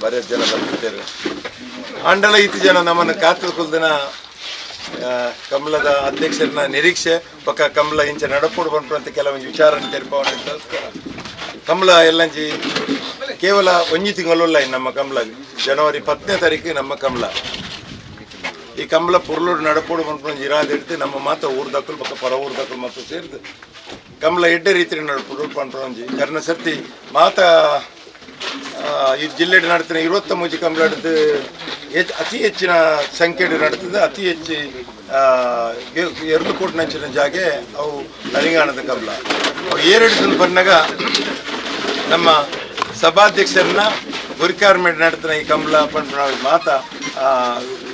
ಬರೆಯ ಜನ ಬಂದಿದ್ದಾರೆ. ಆಂಡಲ ಇತ್ತು ಜನ ನಮ್ಮನ್ನು ಕಾತು ಕುಲ್ದಿನ ಕಮಲದ ಅಧ್ಯಕ್ಷರನ್ನ ನಿರೀಕ್ಷೆ ಪಕ್ಕ ಕಮಲ ಇಂಚ ನಡಪೋಡು ಪನ್ಪಂತ ಕೆಲವೊಂದು ವಿಚಾರ ತೆರಿಪವನಕ್ಕೋಸ್ಕರ ಕಮಲ ಎಲ್ಲಂಜಿ ಕೇವಲ ಒಂಜಿ ತಿಂಗಳುಲ್ಲ. ನಮ್ಮ ಕಮಲ ಜನವರಿ 10ನೇ ತಾರೀಕು ನಮ್ಮ ಕಮಲ. ಈ ಕಮಲ ಪುರ್ಲೋಡು ನಡಪೋಡು ಪನ್ಪೊಂಜಿ ಇರಾದ ಇಡ್ದು ನಮ್ಮ ಮಾತ ಊರ್ದಕ್ಕಲು ಪಕ್ಕ ಪರ ಊರ್ದಕ್ಕಲು ಮತ್ತು ಸೇರಿದು ಕಮಲ ಎಡ್ಡೆ ರೀತಿ ನಡಪೋಡು ಪನ್ಪೊಂಜಿ ಕರ್ನ ಸರ್ತಿ ಮಾತ ಈ ಜಿಲ್ಲೆ ನಡ್ತಿನ 23 ಕಮಲಡ್ದು ಅತಿ ಹೆಚ್ಚಿನ ಸಂಖ್ಯೆ ನಡ್ತದೆ. ಅತಿ ಹೆಚ್ಚು 2 ಕೋಟಿ ನಂಚಿನ ಜಾಗೆ ಅವು ನರಿಂಗಾಣದ ಕಮಲ. ಅವು ಏರೆಡ್ದು ಬಂದಾಗ ನಮ್ಮ ಸಭಾಧ್ಯಕ್ಷರನ್ನ ಗುರಿಕಾರ್ ಮೇಡ್ ನಡ್ತಿನ ಈ ಕಮಲ ಪನ್ಪುನ ಮಾತ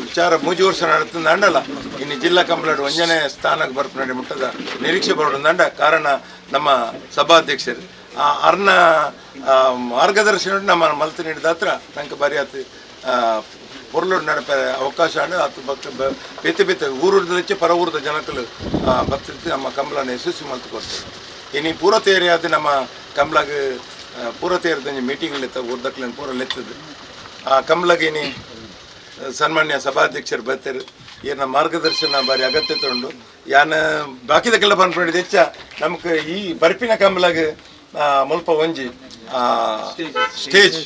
ವಿಚಾರ ಮೂಜಿ ವರ್ಷ ನಡ್ತದ ಅಂಡಲ್ಲ. ಇನ್ನು ಜಿಲ್ಲಾ ಕಮಲಡು ಒಂಜನೇ ಸ್ಥಾನಕ್ಕೆ ಬರ್ಪುನಡೆ ಮುಟ್ಟದ ನಿರೀಕ್ಷೆ ಬರೋದು ಕಾರಣ ನಮ್ಮ ಸಭಾಧ್ಯಕ್ಷರು ಅರ್ನ ಮಾರ್ಗದರ್ಶನ ನಮ್ಮ ಮಲ್ತು ನೀಡಿದ ಹತ್ರ ನಂಗೆ ಬರಿ ಆತು ಪೊರ್ಲೋಡು ನಡಪೆ ಅವಕಾಶ ಆಂಡ್ ಆತು ಭಕ್ತ ಬೇತೆ ಬೇತೆ ಊರುಡ್ದ ಪರ ಊರದ ಜನಕಲು ಭಕ್ತಿರ್ತಿ ನಮ್ಮ ಕಮಲನ ಯಶಸ್ವಿ ಮಲ್ತು ಕೊಡ್ತಾರೆ. ಇನ್ನು ಪೂರ ತಯಾರಿ ಆದ ನಮ್ಮ ಕಮಲಾಗ ಪೂರ ತಯಾರಿದ ಮೀಟಿಂಗ್ ಲೆತ್ತ ಊರ್ದಕ್ಲೇನು ಪೂರ ಲೆತ್ತದು. ಆ ಕಮಲಾಗ ಇನಿ ಸನ್ಮಾನ್ಯ ಸಭಾಧ್ಯಕ್ಷರು ಬರ್ತಾರೆ. ಏನ ಮಾರ್ಗದರ್ಶನ ಬಾರಿ ಅಗತ್ಯತೆ ಉಂಡು. ಯಾನ ಬಾಕಿದಕ್ಕೆಲ್ಲ ಪನ್ಪುಂಡು ಹೆಚ್ಚ ನಮಕ್ ಈ ಬರ್ಪಿನ ಕಮಲಾಗ ಮುಲ್ಪ ಒಂಜಿ ಸ್ಟೇಜ್.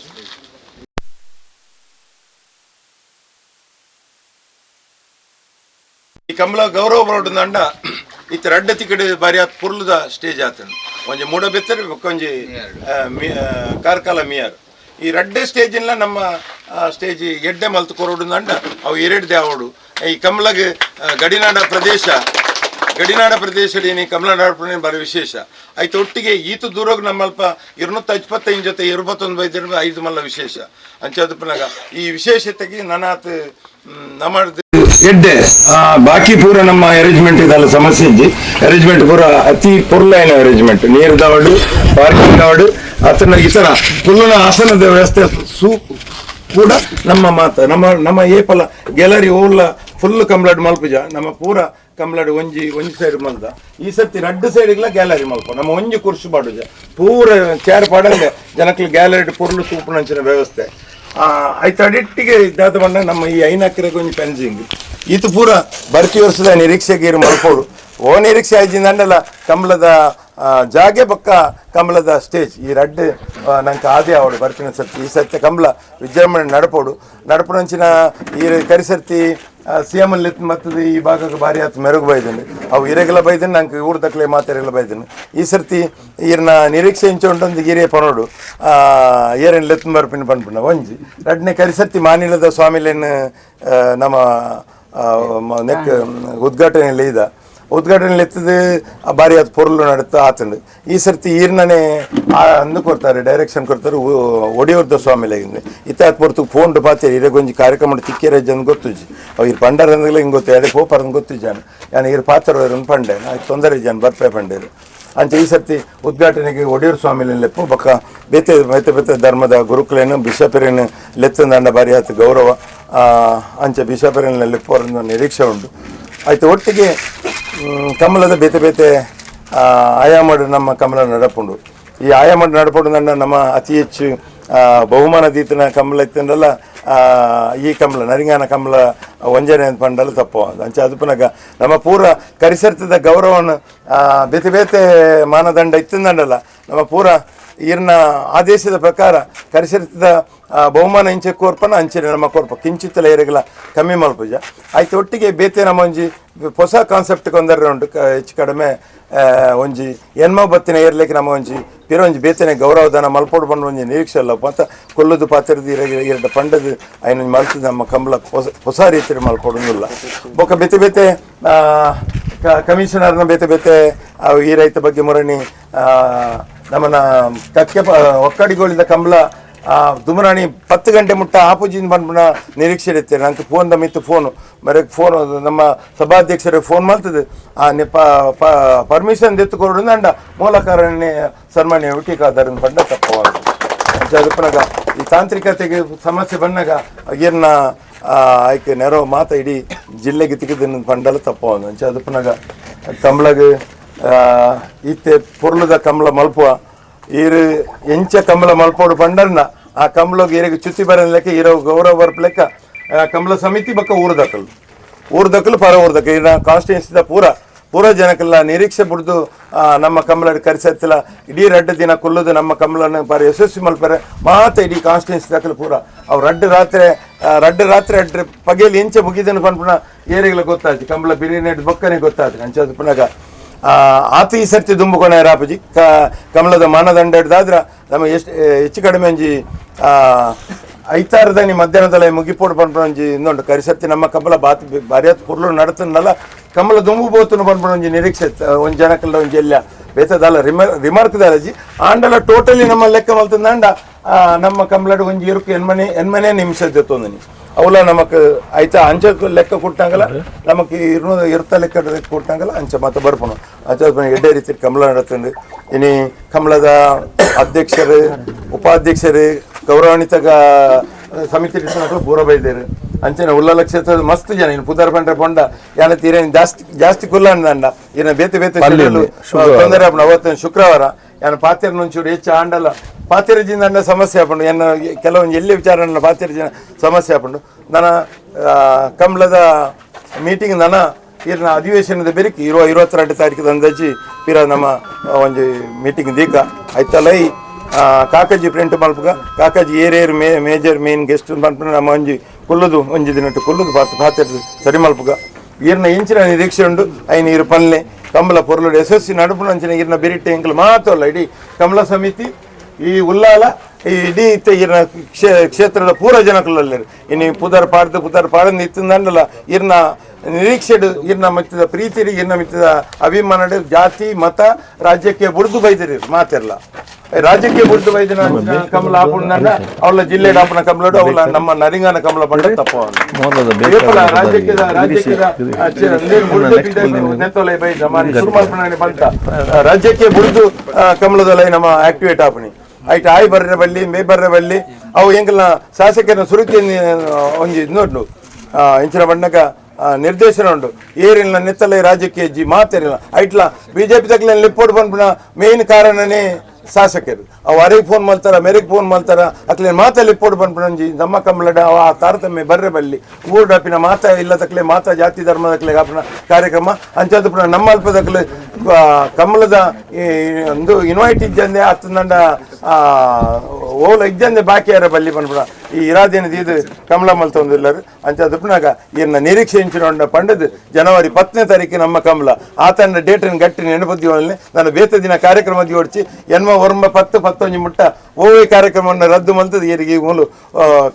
ಈ ಕಮಲ ಗೌರವ ಬರೋಡು ಅಂಡ ಇತ್ತ ರಡ್ಡ ತಿಕಡೆ ಬಾರಿ ಆತ್ ಪುರ್ಲುದ ಸ್ಟೇಜ್ ಆತಂಡು. ಒಂಜಿ ಮೂಡಬೆತ್ತರ್, ಬೊಕ್ಕೊಂಜಿ ಕಾರ್ಕಳ ಮಿಯರ್. ಈ ರಡ್ಡೆ ಸ್ಟೇಜ್ ಇಲ್ಲ ನಮ್ಮ ಸ್ಟೇಜ್ ಎಡ್ಡೆ ಮಲ್ತು ಕೊರೋಡು ಅಂಡ ಅವು ಎರಡ್ದೆ ಅವಡು. ಈ ಕಮಲಗ್ ಗಡಿನಾಡ ಪ್ರದೇಶ, ಗಡಿನಾಡ ಪ್ರದೇಶದಲ್ಲಿ ಕಮಲ ನಾಡ ಬಾರಿ ವಿಶೇಷ ಆಯ್ತು. ಒಟ್ಟಿಗೆ ಈತ ದೂರೋಗ್ ನಮ್ಮಲ್ಪ 225 ಜೊತೆ 21 ಬೈದಿರ ಐದು ಮಲ್ಲ ವಿಶೇಷ ಅಂಚಾದಪ್ಪನಾಗ ಈ ವಿಶೇಷತೆಗೆ ನನಾತ್ ನಮ್ಮ ಎಡ್ಡೆ ಬಾಕಿ ಪೂರ ನಮ್ಮ ಅರೇಂಜ್ಮೆಂಟ್ ಇದೆಲ್ಲ ಸಮಸ್ಯೆ ಇಜ್ಜಿ. ಅರೇಂಜ್ಮೆಂಟ್ ಪೂರ ಅತಿ ಪೊರ್ಲೈನ ಅರೇಂಜ್ಮೆಂಟ್, ನೀರು ದವಡು, ಪಾರ್ಕಿಂಗ್ ದವಡು, ಆತನ ಇತರ ಪುಲ್ಲನ ಆಸನದ ವ್ಯವಸ್ಥೆ ಸೂ ಕೂಡ ನಮ್ಮ ಮಾತ ನಮ್ಮ ನಮ್ಮ ಏಪಲ ಗ್ಯಾಲರಿ ಓಲ್ಲ ಫುಲ್ ಕಮ್ಲಾಡ್ ಮಲ್ಪುಜ. ನಮ್ಮ ಪೂರ ಕಮ್ಲಾಡ್ ಒಂಜಿ ಒಂಜಿ ಸೈಡ್ ಮಲ್ದ. ಈ ಸರ್ತಿ ರಡ್ಡು ಸೈಡ್ಗ್ಲ ಗ್ಯಾಲರಿ ಮಲ್ಪ. ನಮ್ಮ ಒಂಜಿ ಕುರ್ಸು ಪಾಡುಜ, ಪೂರ ಚೇರ್ ಪಾಡಂಗೆ ಜನಕ್ಲು ಗ್ಯಾಲರಿ ಪೊರ್ಲು ತೂಪುನಂಚಿನ ವ್ಯವಸ್ಥೆ ಆಯ್ತು. ಅಡಿಟ್ಟಿಗೆ ಇದಾದ ಬಣ್ಣ ನಮ್ಮ ಈ ಐನಾಕ್ರೆಗೆ ಒಂಜಿ ಫೆನ್ಸಿಂಗ್ ಈತ ಪೂರ ಬರ್ತಿ ವರ್ಷದ ನಿರೀಕ್ಷೆಗೆ ಇರು ಮಲ್ಪೋಡು. ಓ ನಿರೀಕ್ಷೆ ಆಯ್ಜಿಂದ ಕಮಲದ ಜಾಗೆ ಬೊಕ್ಕ ಕಮಲದ ಸ್ಟೇಜ್ ಈ ರಡ್ಡು ನಂಗೆ ಆದೇ ಅವಳು ಬರ್ತಿನ ಸರ್ತಿ. ಈ ಸರ್ತಿ ಕಮಲ ವಿಜೃಂಭಣೆ ನಡಪೋಡು. ನಡಪುನಂಚಿನ ಈ ಕರಿಸರ್ತಿ ಸಿ ಎಂ ಅಲ್ಲಿ ಮತ್ತದ ಈ ಭಾಗಕ್ಕೆ ಭಾರಿ ಆತು ಮೆರುಗು ಬೈದನು. ಅವು ಇರೆಗೆಲ್ಲ ಬೈದನು, ನಂಗೆ ಊರು ದಕ್ಲೆ ಮಾತೆರೆಲ್ಲ ಬೈದನು. ಈ ಸರ್ತಿ ಈರ್ನ ನಿರೀಕ್ಷೆ ಇಂಚ ಉಂಟೊಂದು ಗಿರಿಯ ಪನೋಡು ಏರೇನು ಲೆತ್ ಬರ್ಪಿನ ಪನ್ಪುನ ಒಂಜಿ. ರಡ್ನೇ ಕರಿಸರ್ತಿ ಮಾನಿಲದ ಸ್ವಾಮಿಲೇನು ನಮ್ಮ ನೆಕ್ ಉದ್ಘಾಟನೆ ಇದ ಉದ್ಘಾಟನೆ ಎತ್ತದು ಬಾರಿ ಅದು ಪೊರ್ಲು ನಡುತ್ತ ಆತಂದು. ಈ ಸರ್ತಿ ಈರ್ನನೆ ಅಂದು ಕೊಡ್ತಾರೆ, ಡೈರೆಕ್ಷನ್ ಕೊಡ್ತಾರೆ ಒಡಿಯೋರ್ದ ಸ್ವಾಮಿಲೆಗಿಂದ. ಇತ್ತ ಆತ್ ಪೊರ್ತು ಫೋನ್ ಪಾತೆ ಇರೆಗೊಂಜಿ ಕಾರ್ಯಕ್ರಮ ತಿಕ್ಕಿರ ಜನ ಗೊತ್ತುಜಿ. ಅವು ಇರ್ ಪಂಡರ ಅಂದ್ಲೆ ಹಿಂಗೆ ಗೊತ್ತು, ಎಡೆ ಪೋಪರ್ ಗೊತ್ತು ಜನ. ಯಾನ್ ಇರ್ ಪಾತ್ರ ಪಂಡೆ ಆಯ್ತು, ತೊಂದರೆ ಜನ ಬರ್ಪೆ ಪಂಡೇರು. ಅಂಚ ಈ ಸರ್ತಿ ಉದ್ಘಾಟನೆಗೆ ಒಡಿಯೂರು ಸ್ವಾಮಿಲೇನು ಲೆಪ್ಪು ಬೊಕ್ಕ ಬೇತೆ ಬೇತೆ ಬೇತೆ ಧರ್ಮದ ಗುರುಕುಲೇನು ಬಿಷಪರೇನು ಲೆತ್ತಂದಂಡ ಬಾರಿ ಆತು ಗೌರವ. ಅಂಚ ಬಿಷಪರೇನ ಲೆಪ್ಪು ನಿರೀಕ್ಷೆ ಉಂಟು. ಆಯ್ತು, ಒಟ್ಟಿಗೆ ಕಮಲದ ಬೇತೆ ಬೇತೆ ಆಯಾಮಡು ನಮ್ಮ ಕಮಲ ನಡಪುಂಡು. ಈ ಆಯಾಮಡು ನಡಪುಂಡು ನನ್ನ ನಮ್ಮ ಅತಿ ಹೆಚ್ಚು ಬಹುಮಾನ ದೀತನ ಕಮಲ ಇತ್ತಂಡಲ್ಲ ಈ ಕಮಲ ನರಿಂಗಾನ ಕಮಲ ಒಂಜನೆ ಅಂತ ಪಂಡಲ ತಪ್ಪು. ಅಂಚ ಅದು ಪುನಗ ನಮ್ಮ ಪೂರ ಕರಿಸರ್ತದ ಗೌರವವನ್ನು ಬೇತೆ ಬೇತೆ ಮಾನದಂಡ ಇತ್ತಂದಂಡಲ್ಲ ನಮ್ಮ ಪೂರ ಈರ್ನ ಆದೇಶದ ಪ್ರಕಾರ ಕರಿಸರ್ತದ ಬಹುಮಾನ ಇಂಚೆ ಕೋರ್ಪನ ಅಂಚನೆ ನಮ್ಮ ಕೋರ್ಪ ಕಿಂಚಿತ್ತಲ ಏರೆಗಲ ಕಮ್ಮಿ ಮಲ್ಪುಜ. ಆಯ್ತು, ಒಟ್ಟಿಗೆ ಬೇತೆ ನಮ್ಮ ಒಂಜಿ ಹೊಸ ಕಾನ್ಸೆಪ್ಟ್ ಕೊಂದರೆ ಉಂಟು. ಹೆಚ್ಚು ಕಡಿಮೆ ಒಂಜಿ ಎನ್ಮ ಬತ್ತಿನ ಏರ್ಲಿಕ್ಕೆ ನಮ್ಮ ಒಂಜಿ ಪಿರ ಒಂಜಿ ಬೇತನೆ ಗೌರವಧನ ಮಲ್ಪೋಡು ಬಂದು ಒಂಜಿ ನಿರೀಕ್ಷೆ ಅಲ್ಲ ಅಂತ ಕೊಲ್ಲುದು ಪಾತ್ರದ ಇರಡ ಪಂಡದು ಐನ ಮಲ್ತದ ನಮ್ಮ ಕಂಬಳ ಹೊಸ ಹೊಸ ರೀತಿಯಲ್ಲಿ ಮಲ್ಪೊಡುಂದಿಲ್ಲ. ಬೊಕ್ಕ ಬೇತೆ ಬೇತೆ ಕಮಿಷನರ್ನ ಬೇತೆ ಬೇತೆ ಅವು ಈ ರೈತ ಬಗ್ಗೆ ಮುರಣಿ ನಮ್ಮನ ಕಕ್ಕೆ ಒಕ್ಕಡಿಗೋಳಿದ ಕಂಬಳ ದುಮರಾಣಿ 10 ಗಂಟೆ ಮುಟ್ಟ ಆಪುಜಿನ ಬಂದ್ಬಿಡ ನಿರೀಕ್ಷೆ ಇರುತ್ತೆ. ನಂಗೆ ಫೋನ್ ಮಿತ್ತು ಫೋನು ಮರೆ ಫೋನ್ ನಮ್ಮ ಸಭಾಧ್ಯಕ್ಷರಿಗೆ ಫೋನ್ ಮಾಡ್ತದೆ. ಆ ನಿಪ ಪರ್ಮಿಷನ್ ದೆತ್ತುಕೊಡು ಅಂಡ ಮೂಲ ಕಾರಣನೇ ಸನ್ಮಾನ್ಯ ಉಟಿಕಾದರನ್ನು ಪಂಡ ತಪ್ಪವಾದ. ಅದಪ್ಪನಾಗ ಈ ತಾಂತ್ರಿಕತೆಗೆ ಸಮಸ್ಯೆ ಬಂದಾಗ ಏನ ಆಯ್ಕೆ ನೆರವು ಮಾತ ಇಡೀ ಜಿಲ್ಲೆಗೆ ತಿಕ್ಕಿದ ಪಂಡಲ ತಪ್ಪವಾದ. ಅಂಚ ಅದಪ್ಪನಾಗ ಕಮಲಗ್ ಇತ್ತೆ ಪೊರ್ಲುದ ಕಮಲ ಮಲ್ಪುವ ಈರು ಎಂಚ ಕಮಲ ಮಲ್ಪೋಡು ಪಂಡರ್ನ. ಆ ಕಂಬಳಗ್ ಏರಿಗೆ ಚುತ್ತಿ ಬರನ್ ಲೆಕ್ಕ ಇರೋ ಗೌರವ ಬರ್ಪ ಲೆಕ್ಕ ಕಂಬಳ ಸಮಿತಿ ಬಕ್ಕ ಊರು ಊರ್ದಕ್ಕಲು ಪರ ಊರ್ದಕ್ಕ ಇನ್ನ ಕಾನ್ಸ್ಟಿಟ್ಯೂನ್ಸಿದ ಪೂರ ಪೂರ ಜನಕ್ಕೆಲ್ಲ ನಿರೀಕ್ಷೆ ಬಿಡ್ದು ನಮ್ಮ ಕಂಬಳ ಕರಿಸತ್ತಿಲ್ಲ ಇಡೀ ರಡ್ಡು ದಿನ ಕುಲ್ಲದು ನಮ್ಮ ಕಂಬಳನ್ನು ಬಾರಿ ಯಶಸ್ವಿ ಮಲ್ಪರೆ ಮಾತ ಇಡೀ ಕಾನ್ಸ್ಟಿಟ್ಯೂನ್ಸಿ ದಾಖಲು ಪೂರ ಅವು ರಡ್ಡು ರಾತ್ರಿ ರಡ್ಡು ರಾತ್ರಿ ಅಡ್ರೆ ಪಗೆಲಿ ಎಂಚೆ ಮುಗಿದನು ಪನ್ಪುನ ಏರಿಗಳ ಗೊತ್ತಾಯ್ತು ಕಂಬಳ ಬಿರಿಯಾನಿ ಬೊಕ್ಕನೆ ಗೊತ್ತಾಯ್ತು ಅಂಚಾದ ಪುನಗ ಆತ ಈ ಸರ್ತಿ ದುಂಬುಕೊಣ ರಾಪಜಿ ಕಮಲದ ಮಾನದಂಡ ಹಿಡ್ದಾದ್ರ ನಮ್ಮ ಎಷ್ಟು ಹೆಚ್ಚು ಕಡಿಮೆ ಒಂಜಿ ಐತಾರದಾನಿ ಮಧ್ಯಾಹ್ನದಲ್ಲ ಮುಗಿಪೋಡು ಪನ್ಪುನ ಒಂಜಿ ಇನ್ನೊಂದು ಕರಿಸತ್ತಿ ನಮ್ಮ ಕಮಲ ಬಾತ್ ಬಾರಿಯಾತ್ ಪುರ್ಲು ನಡತನಲ್ಲ ಕಮಲ ದುಂಬು ಬೋತುನು ಪನ್ಪುನ ಒಂಜಿ ನಿರೀಕ್ಷೆ ಒಂಜಿ ಜನಕ್ಕೆಲ್ಲ ಒಂಜಿ ಎಲ್ಲ ಬೇತದಲ್ಲ ರಿಮಾರ್ಕ್ ದಾಲಜಿ ಆಂಡಲ ಟೋಟಲಿ ನಮ್ಮ ಲೆಕ್ಕ ಮಲ್ತಂದಾಂಡ ನಮ್ಮ ಕಮಲಡು ಒಂಜಿ ಇರುಕು ಎನ್ಮನೆ ಎನ್ಮನೆ ನಿಮಿಷ ಜೊತ್ತೊಂದಿನಿ ಅವಲ ನಮಕ್ ಆಯ್ತಾ ಅಂಚ ಲೆಕ್ಕ ಕೊಟ್ಟಂಗಲ್ಲ ನಮಕ್ ಇರ್ನೂರ ಇರ್ತ ಲೆಕ್ಕ ಕೊಟ್ಟಂಗಲ್ಲ ಅಂಚ ಮತ್ತೆ ಬರ್ಪಣ ಅಂಚ ಎಡ್ಡೆ ರೀತಿ ಕಮಲ ನಡತಂಡು ಇನಿ ಕಮಲದ ಅಧ್ಯಕ್ಷರು ಉಪಾಧ್ಯಕ್ಷರು ಗೌರವಾನ್ವಿತ ಸಮಿತಿ ಪೂರ ಬೈದೇರು ಅಂಚನೆ ಉಲ್ಲಲ ಕ್ಷೇತ್ರದ ಮಸ್ತ್ ಜನ ಇನ್ನು ಪುದರ್ ಪಂಡ್ರೆ ಪೊಂಡ ಯಾನ ತೀರೇನು ಜಾಸ್ತಿ ಜಾಸ್ತಿ ಕುಲ್ಲ ಅಂಡ ಇನ್ನು ಬೇತೆ ಬೇತೆ ತೊಂದರೆ ಆಪುಂಡು ಅವತ್ತು ಶುಕ್ರವಾರ ಯಾನ ಪಾತೆರ್ ಒಂಚೂರು ಹೆಚ್ಚು ಆಂಡಲ್ಲ ಪಾತೆರಜಿಂದ ಅಂಡ ಸಮಸ್ಯೆ ಆಪುಂಡು ಎನ್ನ ಕೆಲವೊಂದು ಎಲ್ಲಿ ವಿಚಾರ ಪಾತೆರಜಿನ ಸಮಸ್ಯೆ ಆಪುಂಡು ನನ್ನ ಕಮಲದ ಮೀಟಿಂಗ್ ನನ್ನ ಇರ್ನ ಅಧಿವೇಶನದ ಬೆರಿಕೆ 22 ತಾರೀಕು ಅಂದಾಜಿ ಪಿರ ನಮ್ಮ ಒಂಜಿ ಮೀಟಿಂಗ್ ದೀಕ ಆಯ್ತಲ್ಲ ಈ ಕಾಕಜಿ ಪ್ರಿಂಟ್ ಮಲ್ಪುಗ ಕಾಕಜಿ ಏರೇರು major main guest ಮಲ್ಪುನ ನಮ್ಮ ಒಂಜಿ ಕುಲ್ಲುದು ಒಂಜಿ ದಿನಟ್ಟು ಕುಲ್ಲುದು ಪಾತೆ ಸರಿ ಮಲ್ಪುಗ ಈರ್ನ ಇಂಚಿನ ನಿರೀಕ್ಷೆ ಉಂಡು ಐನ ಇರು ಪಲ್ಲೆ ಕಮಲ ಪೊರ್ಲುಡು ಯಶಸ್ವಿ ನಡುಪುನ ಅಂಚಿನ ಈರ್ನ ಬಿರಿಟ್ಟೆ ಎಂಕಲ್ ಮಾತಲ್ಲ ಇಡೀ ಕಮಲ ಸಮಿತಿ ಈ ಉಲ್ಲಾಲ ಈ ಇಡೀ ಇತ್ತ ಈರ್ನ ಕ್ಷೇತ್ರದ ಪೂರ ಜನಕುಲಲ್ಲೇರು ಇನ್ನು ಪುದರ್ ಪಾಡ್ದು ಪುದರ್ ಪಾಡಂದು ಇತ್ತಂದಲ್ಲ ಈರ್ನ ನಿರೀಕ್ಷೆಡು ಈರ್ನ ಮಿತ್ತದ ಪ್ರೀತಿಡು ಈರ್ನ ಮಿತ್ತದ ಅಭಿಮಾನಡು ಜಾತಿ ಮತ ರಾಜ್ಯಕ್ಕೆ ಬುಡ್ದು ಬೈದಿರಿ ಮಾತಿರಲ್ಲ ರಾಜ್ಯಕ್ಕೆ ಬುಡ್ದು ಬೈದಿನ ಕಮಲ ಆಪುಂಡ ಅವಳ ಜಿಲ್ಲೆ ಆಪುನ ಕಮಲಡು ಅವಳ ನಮ್ಮ ನರಿಂಗಾನ ಕಮಲ ಪಂಡ ತಪ್ಪ ರಾಜ್ಯಕ್ಕೆ ಬುಡ್ದು ಕಮಲದಲ್ಲ ನಮ್ಮ ಆಕ್ಟಿವೇಟ್ ಆಪುನಿ ಐಟ್ ಆಯ್ ಬರ್ರೆ ಬಲ್ಲಿ ಮೇ ಬರ್ರೆ ಬಲ್ಲಿ ಅವು ಎಂಕಲ್ನ ಶಾಸಕರನ್ನ ಸುರುಕಿ ಒಂಜಿ ನೋಡ್ಲು ಇಂಚಿನ ಬಣ್ಣಕ ನಿರ್ದೇಶನ ಉಂಡು ಏರಿಲ್ಲ ನೆತ್ತಲೆ ರಾಜಕೀಯ ಜಿ ಮಾತೇರಿಲ್ಲ ಐಟ್ಲ ಬಿಜೆಪಿ ತಕ್ಲೆ ಲಿಪ್ಪೋಡ್ ಬಂದ್ಬಿಡ ಮೇನ್ ಕಾರಣನೇ ಶಾಸಕರು ಅವು ಅರೆಗೆ ಫೋನ್ ಮಾಡ್ತಾರ ಮೇರೆಗೆ ಫೋನ್ ಮಾಡ್ತಾರ ಅಕ್ಲೆ ಮಾತ ಲಿಪ್ಪೋಡ್ ಬಂದ್ಬಿಡ ಒಂಜಿ ನಮ್ಮ ಕಮಲಡ ಅವ ಆ ತಾರತಮ್ಯ ಬರ್ರೆ ಬಲ್ಲಿ ಊರ್ಡಪ್ಪಿನ ಮಾತಾ ಇಲ್ಲ ತಕ್ಲೆ ಮಾತಾ ಜಾತಿ ಧರ್ಮದಕ್ಲೆ ಕಾಪುನ ಕಾರ್ಯಕ್ರಮ ಅಂಚಾದ ಪುನಃ ನಮ್ಮ ಅಲ್ಪದಕ್ಲೆ ಕಮಲದ ಒಂದು ಇನ್ವೈಟ್ ಇಜ್ಜಂದೆ ಅತ್ತಂದ ಓಲ ಇಜ್ಜಂದೆ ಬಾಕಿ ಯಾರ ಬಲ್ಲಿ ಬಂದ್ಬಿಡ ಈ ಇರಾದೇನ ಇದು ಕಮಲ ಮಲ್ತೊಂದಿಲ್ಲರು ಅಂಚಾದ ಪುನಗ ಇನ್ನ ನಿರೀಕ್ಷೆ ಇಂಚಿನ ಪಂಡದು ಜನವರಿ 10ನೇ ತಾರೀಕು ನಮ್ಮ ಕಮಲ ಆತನ ಡೇಟನ್ನು ಗಟ್ಟಿ ನೆನಪುದ್ದಿ ನಾನು ಬೇತ ದಿನ ಕಾರ್ಯಕ್ರಮ ಓಡಿಸಿ ಎನ್ಮ ಒರ್ಮ 10 11 ಮುಟ್ಟ ಓವೇ ಕಾರ್ಯಕ್ರಮವನ್ನು ರದ್ದು ಮಲ್ತದ ಈರಿಗೆ ಮೂಲು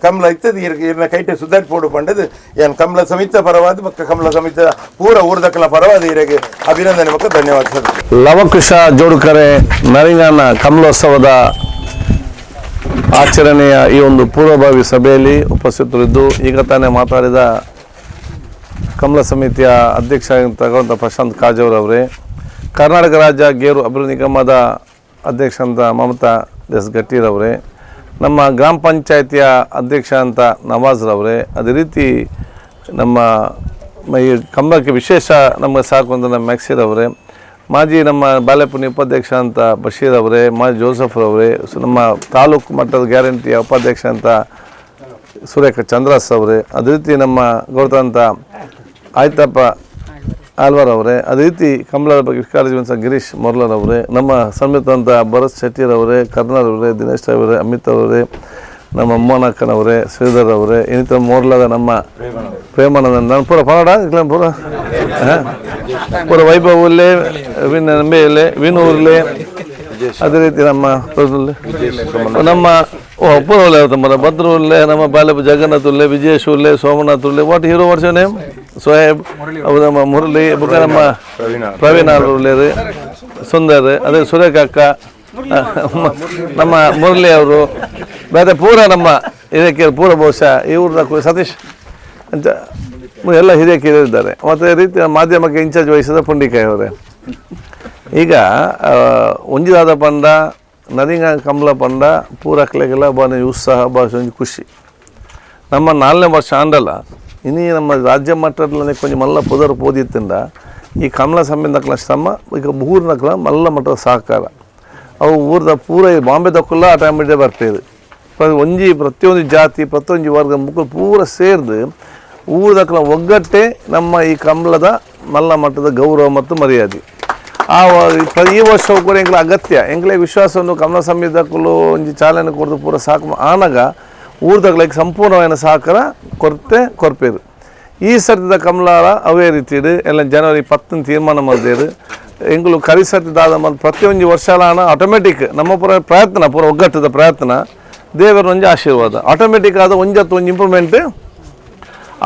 ಕಮಲ ಇತ್ತದ ಈರಿಗೆ ಈರ್ನ ಕೈಟೆ ಸುಧಾರಿ ಪೋಡು ಪಂಡದು ಏನು ಕಮಲ ಸಮಿತ ಪರವಾದ ಬಕ್ಕ ಕಮಲ ಸಮಿತ ಪೂರ ಊರ್ದಕ್ಕಲ ಪರವಾದ ಈರಿಗೆ ಅಭಿನಂದನೆ ಬಕ್ಕ ಧನ್ಯವಾದ ಸರ್. ಲವಕುಶ ಜೋಡುಕರೆ ನರಿಂಗಾನ ಕಮಲೋತ್ಸವದ ಆಚರಣೆಯ ಈ ಒಂದು ಪೂರ್ವಭಾವಿ ಸಭೆಯಲ್ಲಿ ಉಪಸ್ಥಿತರಿದ್ದು ಈಗ ತಾನೇ ಮಾತಾಡಿದ ಕಮಲ ಸಮಿತಿಯ ಅಧ್ಯಕ್ಷ ಆಗಿರ್ತಕ್ಕಂಥ ಪ್ರಶಾಂತ್ ಕಾಜೂರವರೇ, ಕರ್ನಾಟಕ ರಾಜ್ಯ ಗೇರು ಅಭಿವೃದ್ಧಿ ನಿಗಮದ ಅಧ್ಯಕ್ಷ ಅಂತ ಮಮತಾ ಎಸ್ ಗಟ್ಟಿರವರೇ, ನಮ್ಮ ಗ್ರಾಮ ಪಂಚಾಯಿತಿಯ ಅಧ್ಯಕ್ಷ ಅಂತ ನವಾಜ್ರವರೇ, ಅದೇ ರೀತಿ ನಮ್ಮ ಈ ಕಮಲಕ್ಕೆ ವಿಶೇಷ ನಮಗೆ ಸಾಕು ಅಂತ ನಮ್ಮ ಮ್ಯಾಕ್ಸಿರವರೇ, ಮಾಜಿ ನಮ್ಮ ಬಾಲೆಪುಣಿ ಉಪಾಧ್ಯಕ್ಷ ಅಂತ ಬಶೀರ್ ಅವರೇ, ಮಾಜಿ ಜೋಸಫ್ರವರೇ, ನಮ್ಮ ತಾಲೂಕು ಮಟ್ಟದ ಗ್ಯಾರಂಟಿಯ ಉಪಾಧ್ಯಕ್ಷ ಅಂತ ಸುರೇಖ ಚಂದ್ರಾಸ್ ಅವರೇ, ಅದೇ ರೀತಿ ನಮ್ಮ ಗೌರವಂತ ಆಯ್ತಪ್ಪ ಆಲ್ವಾರ್ ಅವರೇ, ಅದೇ ರೀತಿ ಕಮಲದ ಬಗ್ಗೆ ಕಾಳಜಿ ವಹಿಸಿದ ಗಿರೀಶ್ ಮೊರ್ಲರವರೇ, ನಮ್ಮ ಸಮಿತ ಅಂತ ಭರತ್ ಶೆಟ್ಟಿರವರೇ, ಕರ್ನಾರವರೇ, ದಿನೇಶ್ ಅವರೇ, ಅಮಿತ್ ಅವರೇ, ನಮ್ಮ ಮೋನಕ್ಕನವರೇ, ಶ್ರೀಧರ್ ಅವರೇ, ಇನ್ನಿತರ ಮೋರ್ಲದ ನಮ್ಮ ಪ್ರೇಮಾನಂದ, ನಾನು ಪೂರ ಪನ್ನಡ ಪೂರ ಪೂರ ವೈಭವ್ ಉಲ್ಲೆ, ವಿನ್ ನಂಬೆಯಲ್ಲೇ, ವಿನು ಉರ್ಲೆ, ಅದೇ ರೀತಿ ನಮ್ಮ ನಮ್ಮ ಪೂರ ಉಲ್ಲೆ ತಮ್ಮ ಭದ್ರ ಉಲ್ಲೆ, ನಮ್ಮ ಬಾಲೆಪ್ಪ Jagannath ಉಲ್ಲೆ, ವಿಜಯೇಶ್ ಉಲ್ಲೆ, Somnath ಉಲ್ಲೆ, what hero what's your name, Soheb, ಅವು ನಮ್ಮ ಮುರಳಿ, ಬುಕ್ಕ ನಮ್ಮ ಪ್ರವೀಣ್ ಉಲ್ಲೇರು, ಸುಂದರ್, ಅದೇ ಸುರೇಖ ಅಕ್ಕ, ನಮ್ಮ ಮುರಳಿ ಅವರು, ಬೇರೆ ಪೂರ ನಮ್ಮ ಹಿರಿಯ ಪೂರ ಬಹುಶಃ ಇವ್ರ ಸತೀಶ್ ಅಂತ ಎಲ್ಲ ಹಿರಿಯ ಕಿರಿಯರಿದ್ದಾರೆ. ಮತ್ತು ರೀತಿ ಮಾಧ್ಯಮಕ್ಕೆ ಇನ್ಚಾರ್ಜ್ ವಹಿಸಿದ ಪುಂಡಿಕಾಯಿ ಅವರೇ. ಈಗ ಒಂಜಿದಾದ ಪಂಡ ನರಿಂಗ ಕಮಲ ಪಂಡ ಪೂರಕ್ಲೆಗೆಲ್ಲ ಬಾನ ಉತ್ಸಾಹ ಭಾಷೆ ಒಂಜಿ ಖುಷಿ. ನಮ್ಮ 4ನೇ ವರ್ಷ ಆಂಡಲ್ಲ ಇನ್ನು ನಮ್ಮ ರಾಜ್ಯ ಮಟ್ಟದಲ್ಲಿ ಕೊಂಚ ಮಲ್ಲ ಪುದರ್ ಪೋದಿತ್ತಿಂದ ಈ ಕಮಲ ಸಂಬಂಧಕ್ಲ ಶ್ರಮ ಈಗ ಊರಿನಕ್ಲ ಮಲ್ಲ ಮಟ್ಟದ ಸಹಕಾರ. ಅವು ಊರ್ದ ಪೂರ ಬಾಂಬೆ ದಕ್ಕಲ್ಲ ಆ ಟೈಮ್ ಇಡೇ ಬರ್ತೀರಿ. ಒಂಜಿ ಪ್ರತಿಯೊಂದು ಜಾತಿ ಪ್ರತಿಯೊಂದು ವರ್ಗ ಮುಖ ಪೂರ ಸೇರ್ದು ಊರದಕ್ಕಲ ಒಗ್ಗಟ್ಟೆ ನಮ್ಮ ಈ ಕಂಬಳದ ಮಲ್ಲ ಮಟ್ಟದ ಗೌರವ ಮತ್ತು ಮರ್ಯಾದೆ. ಆ ಈ ವರ್ಷ ಕೂಡ ಎಂಕ್ಲ ಅಗತ್ಯ ಎಂಕ್ಲೆ ವಿಶ್ವಾಸವನ್ನು ಕಮಲ ಸಮಿತಿದಕ್ಕಲು ಒಂಜಿ ಚಾಲನೆ ಕೊಡ್ದು ಪೂರ ಸಾಕು ಆನಗ ಊರ್ದಕ್ಲೆಗ್ ಸಂಪೂರ್ಣವಾದ ಸಹಕಾರ ಕೊರತೆ ಕೊರ್ಪೇರು. ಈ ಸರ್ತಿದ ಕಮಲಾರ ಅವೇ ರೀತಿ ಎಲ್ಲ ಜನವರಿ 10 ತೀರ್ಮಾನ ಮಾಡಿದೇರು. ಎಂಗಳು ಕರಿ ಸರ್ತಿದಾದ ಮತ್ತು ಪ್ರತಿಯೊಂದು ವರ್ಷಲಾನ ಆಟೋಮೆಟಿಕ್ ನಮ್ಮ ಪೂರ ಪ್ರಯತ್ನ ಪೂರ ಒಗ್ಗಟ್ಟದ ಪ್ರಯತ್ನ ದೇವರ ಒಂಜಿ ಆಶೀರ್ವಾದ ಆಟೋಮೆಟಿಕ್ ಆದ ಒಂಜತ್ತು ಒಂಜಿ ಇಂಪ್ರೂವ್ಮೆಂಟ್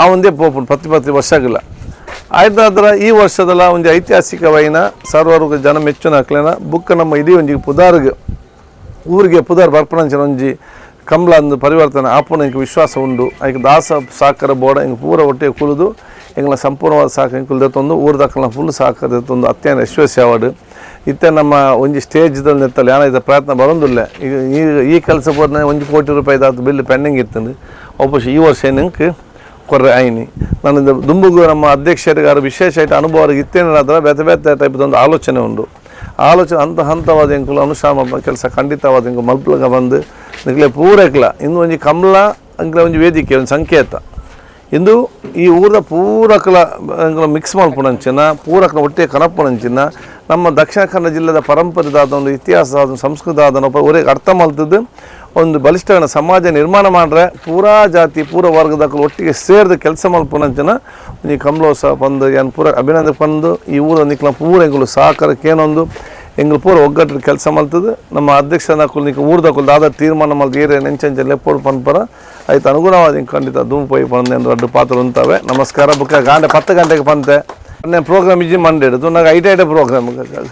ಆ ಒಂದೇ ಪೋಪುಂಡು ಪ್ರತಿ ಪ್ರತಿ ವರ್ಷಗಿಲ್ಲ. ಆಯ್ತಾದ್ರ ಈ ವರ್ಷದಲ್ಲ ಒಂಜಿ ಐತಿಹಾಸಿಕವೈನ ಸರ್ವರ್ಗ ಜನ ಮೆಚ್ಚುನ ಅಕ್ಲೆನ ಬುಕ್ಕ ನಮ್ಮ ಇಡೀ ಒಂಜಿ ಪುದಾರ್ಗ್ ಊರಿಗೆ ಪುದಾರ್ ಬರ್ಪಣಂಚಿನ ಒಂಜಿ ಕಂಬಳ ಅಂದು ಪರಿವರ್ತನೆ ಆಪುನ ಎಂಕ್ ವಿಶ್ವಾಸ ಉಂಡು. ಐಕ್ ದಾಸ ಸಾಕರ ಬೋಡ ಎಂಕ್ ಪೂರ ಒಟ್ಟಿಗೆ ಕುಲಿದು ಎಂಗ್ಲ ಸಂಪೂರ್ಣವಾದ ಸಾಕ ಎಂಕುಲು ದೆತ್ತೊಂದು ಊರ್ದಕ್ಕಲ್ನ ಫುಲ್ ಸಾಕರ ದೆತ್ತೊಂದು ಅತ್ಯಂತ ಯಶಸ್ವಿ ಅವಾರ್ಡ್. ಇತ್ತೆ ನಮ್ಮ ಒಂಜಿ ಸ್ಟೇಜ್ದಲ್ಲಿ ನೆತ್ತಲ್ಲ ಏನಾಯ್ತು ಪ್ರಯತ್ನ ಬರೋದಿಲ್ಲ. ಈಗ ಈ ಕೆಲಸ ಪೂರ್ಣ 1 ಕೋಟಿ ರೂಪಾಯಿ ದಾತು ಬಿಲ್ ಪೆಂಡಿಂಗ್ ಇತ್ತು. ಒಬ್ಬ ಈ ವರ್ಷ ಏನಕ್ಕೆ ಕೊರ್ರೆ ಆಯ್ನಿ ನನ್ನ ದುಂಬುಗು ನಮ್ಮ ಅಧ್ಯಕ್ಷರಿಗಾರು ವಿಶೇಷ ಐಟ ಅನುಭವ ಇತ್ತೇನಾದ್ರೆ ಬೇತೆ ಬೇತೆ ಟೈಪ್ದೊಂದು ಆಲೋಚನೆ ಉಂಡು. ಆಲೋಚನೆ ಹಂತ ಹಂತವಾದ ಎಂಕುಲು ಅನುಷ್ಠಾನ ಕೆಲಸ ಖಂಡಿತವಾದ ಎಂಕು ಮಲ್ಪಲಗ ಬಂದು ನಿಕ್ಲೆ ಪೂರೈಕ್ಲ ಇಂದು ಒಂಜಿ ಕಮಲ ಅಂಕ್ಲ ಒಂಜಿ ವೇದಿಕೆ ಒಂದು ಸಂಕೇತ. ಇಂದು ಈ ಊರದ ಪೂರಕಲ ಮಿಕ್ಸ್ ಮಲ್ಪುನಂಚಿನ ಪೂರಕನ ಒಟ್ಟಿಗೆ ಕನಪುನಂಚಿನ ನಮ್ಮ ದಕ್ಷಿಣ ಕನ್ನಡ ಜಿಲ್ಲೆದ ಪರಂಪರೆದಾದ ಒಂದು ಇತಿಹಾಸ ಆದ ಸಂಸ್ಕೃತ ಆದ ಒರೇ ಅರ್ಥ ಮಲ್ತದ್ದು ಒಂದು ಬಲಿಷ್ಠ ಸಮಾಜ ನಿರ್ಮಾಣ ಮಾಡ್ರೆ ಪೂರಾ ಜಾತಿ ಪೂರ ವರ್ಗದಕ್ಕಲು ಒಟ್ಟಿಗೆ ಸೇರಿದ ಕೆಲಸ ಮಲ್ಪುನಂಚಿನ ಈ ಕಮಲೋತ್ಸವ ಬಂದು ಏನು ಪೂರ ಅಭಿನಂದನೆ ಬಂದು ಈ ಊರ ನಿಕ್ಲ ಪೂರ ಎಂಗಳು ಸಹಕಾರಕ್ಕೇನೊಂದು ಎಂಗಳು ಪೂರ ಒಗ್ಗಟ್ಟು ಕೆಲಸ ಮಲ್ತದ್ದು. ನಮ್ಮ ಅಧ್ಯಕ್ಷನ ನಿಕ್ಕ ಊರ್ದಕ್ಕಲು ದಾದ ತೀರ್ಮಾನ ಮಲ್ತು ಏರಿಯ ನೆಂಚಂಚೆ ಲೆಪ್ಪೋಡು ಪನ್ಪರ ಆಯ್ತು ಅನುಗುಣವಾದ ಖಂಡಿತ ಧೂಮು ಪಂದೆ ರಡ್ಡು ಪಾತ್ರ ಉಂತಾವೆ. ನಮಸ್ಕಾರ. ಬುಕ್ಕ ಗಾಂಡೆ 10 ಗಂಟೆಗೆ ಪಂತೆ ಪ್ರೋಗ್ರಾಮ್ ಇಜ್ಜಿ ಮಂಡೆ ಹಿಡಿದು ನಾಗ ಐಟ ಐಟ ಪ್ರೋಗ್ರಾಮ್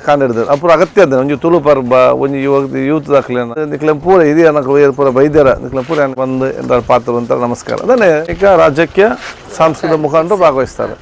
ಕಾಂಡೆ ಅಪ್ಪು ಅಗತ್ಯ ಅದ ಒಂಜಿ ತುಳು ಪರ್ಬ ಒಂಜಿ ಯುವಕ ಯೂತ್ ದಾಖಲೆ ನಿಕ್ಲೆ ಪೂರ ಹಿರಿಯ ಪೂರ ಬೈದ್ಯರ ನಿಕ್ಲೆ ಪೂರ ಬಂದು ಎಂದಾರು ಪಾತ್ರ ಅಂತಾರೆ. ನಮಸ್ಕಾರ. ಅದನ್ನೇ ಈಗ ರಾಜ್ಯಕ್ಕೆ ಸಾಂಸ್ಕೃತಿಕ ಮುಖಂಡರು ಭಾಗವಹಿಸ್ತಾರೆ.